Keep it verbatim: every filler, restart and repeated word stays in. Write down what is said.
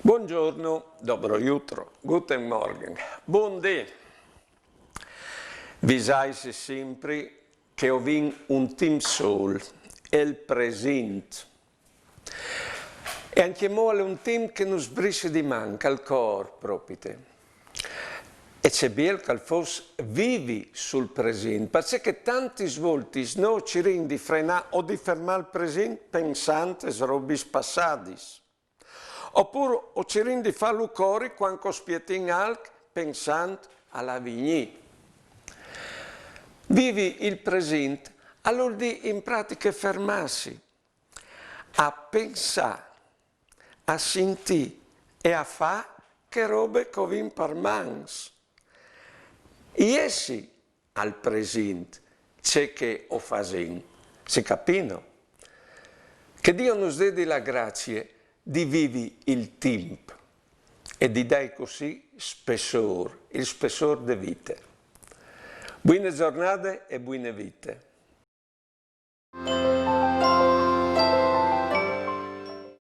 Buongiorno, dobro jutro, guten Morgen, bundì. Visaitsi simpri che o vin un timp sôl, il presint. E ancjemò al è un timp che nus brissi di man, al cûr propite. E ce biel che al fos vivi sul presint, parcè che tantis voltis nô o cirìn di frenâ o di fermâ il presint pensant aes robis passadis. Opûr o cirìn di fâlu cori cuant che o spietìn alc pensant al avignî. Vivi il presint al vûl dî in pratiche fermâsi a pensâ, a sintî e a fâ chê robe che o vin par mans. Jessi al presint ce che o fasìn. Si capìno? Che Diu nus dedi la gracie di vivi il timp e di dâi cussì spessôr, il spessôr de vite. Buine zornade e buine vite.